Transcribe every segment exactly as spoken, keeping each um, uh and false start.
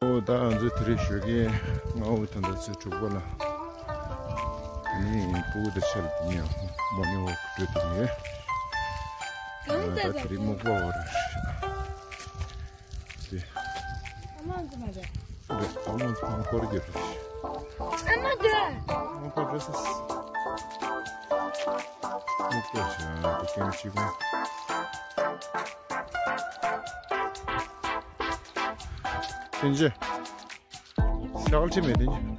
ཨོ་ད་ང་ཚོའི་དེ་རིང་ཞོགས་ཀའི་སྔ་པོ་ད་ལྟ་ཚོད་དྲུག་པ་ལ། ནི་སྤུ་གུ་དང་ཆ་ལ་དེ་ནས་མོར་ནིང་ཝོག་འགྲོ་དུ་ཡོད། ད་དེ་རིང་སྨུག་པ་བོར་རེད། དེ། ཨ་མ་ཚོ་མ་རེད། རེད། ཨ་མ་ཚོ་སྨུག་པར་གྱི་རེད། ཨ་མ་དེ། སྨུག་པར་རེད་ས། སྨུག་པ་ཞིག་ཨ་དེ་སྐྱེམས་གཅིག་པ། དེ་འཇེ། ཤག་ལ་ཅི་མེད་དེ་འཇེ།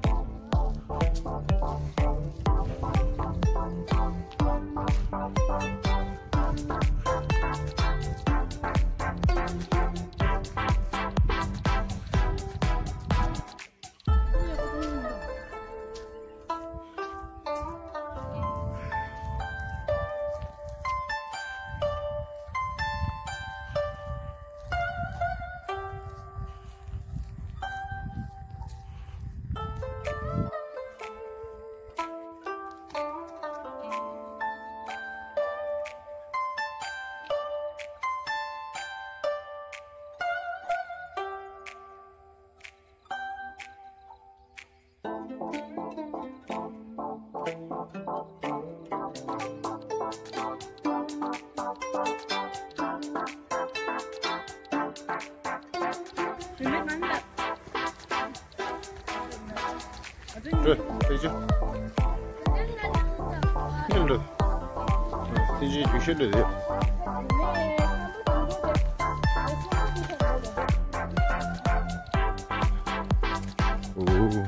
འགྲོ། ཐེངས་གཅིག་ཉིན་འགྲོ། ཐེངས་གཅིག་རྒྱུག་ཤར་འགྲོ་དེ། ཨོ།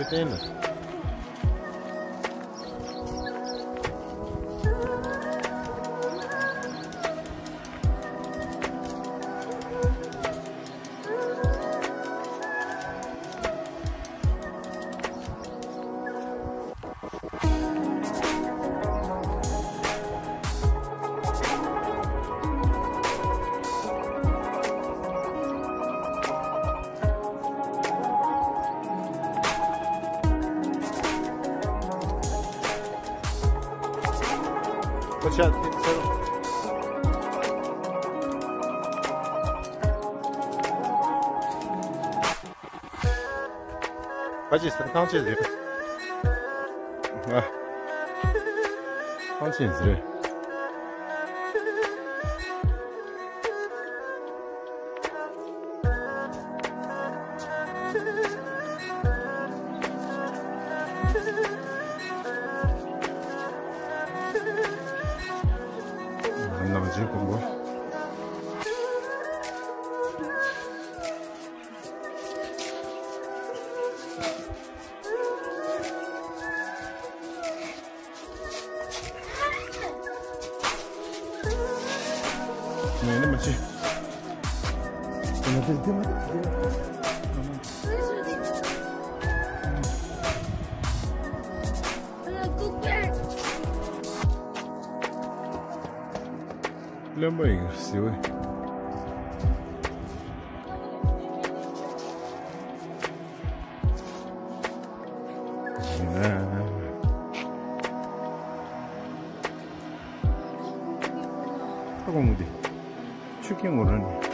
མཆོད་རྟེན་ལ། ཁོ་ཆ་དེ་ཚར། ཁ་ཅིག་ཟེར་ཐང་ཆད་ཟེར། ཨ། ཐང་ཆད་ཟེར། ནང་ཆེན་དགོན་པ། ངས་ནི་མ་བྱེད། དེ་མ་དེ་དེ་མ་དེ། རློན་པ་ཡིན་ཟེར་བས། ཁ་སྐོམ་མོ་དེ། ཆུ་རྐྱེན་ངོ་ར་ནི།